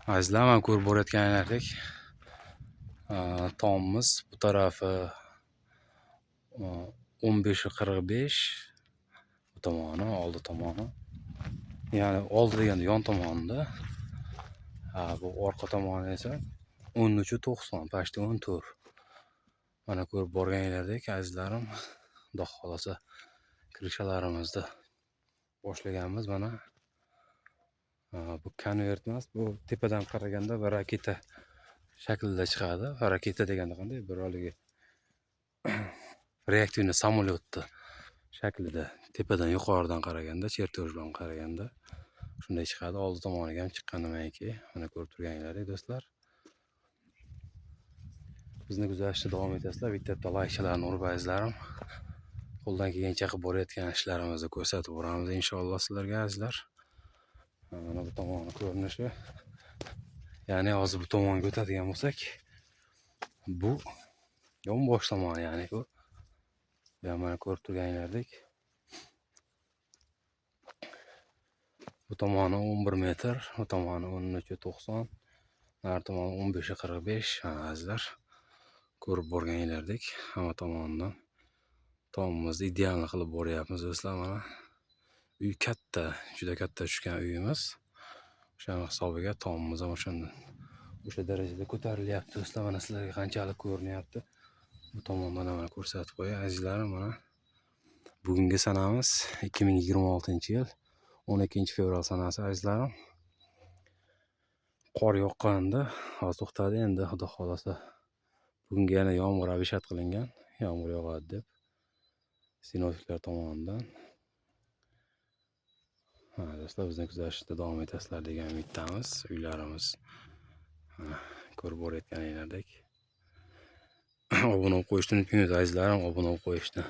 Azizlar, mana ko'rib borayotganlaridek, tomimiz bu tarafi 15,45, bu tomoni, oldi tomoni. Ya'ni oldi deganda yon tomonida. Bu orqa tomoni esa 13,90, почти 14. Mana ko'rib borganinglardek, azizlarim, Xudo xohlasa крыша larimizni boshlaganmiz mana. Bu konvert emas, bu tepadan qaraganda bir raketa shaklida chiqadi. Raketa deganda qanday bir haligi реактивный samolyotni shaklida tepadan, yuqoridan qaraganda, чертёж bilan qaraganda shunday chiqadi. Oldi tomoniga ham chiqqan nimaiki, mana ko'rib turganinglardek, do'stlar. Bizni kuzatishda davom etasizlar. Bitta-bitta laykchalarni urib, azizlarim. Qo'ldan kelgancha qilib borayotgan ishlarimizni ko'rsatib boramiz inshaalloh sizlarga, azizlar. Mana bu tomoni ko'rinishi. Ya'ni hozir bu tomonga o'tadigan bo'lsak, bu yonbosh tomoni, ya'ni bu. Bu ham mana ko'rib turganinglardek. Bu tomoni 11 metr, bu tomoni 13,90, nari tomoni 15,45, mana azizlar. Ko'rib borganinglardek, hamma tomonidan tomimizni idealni qilib boryapmiz, do'stlar, mana. Uy katta, juda katta tushgan uyimiz. O'shani hisobiga tomimiz ham o'shanda o'sha darajada ko'tarilyapti, do'stlar. Mana sizlarga qanchalik ko'rinyapti. Bu tomondan ham mana ko'rsatib qo'yay, azizlarim, mana. Bugungi sanamiz 2026-yil 12 fevral sanasi, azizlarim. Qor yoqqandi, hozir to'xtadi endi, Xudo xohlasa. Bugunga yana yomg'ir обещать qilingan, yomg'ir yog'adi deb sinoptiklar tomonidan. Ha, do'stlar, bizni kuzatishda davom etasizlar degan umiddamiz. Uylarimiz mana ko'rib borayotganinglardek. Obuna bo'lib qo'yishni unutmaymiz, azizlarim, obuna bo'lib qo'yishni.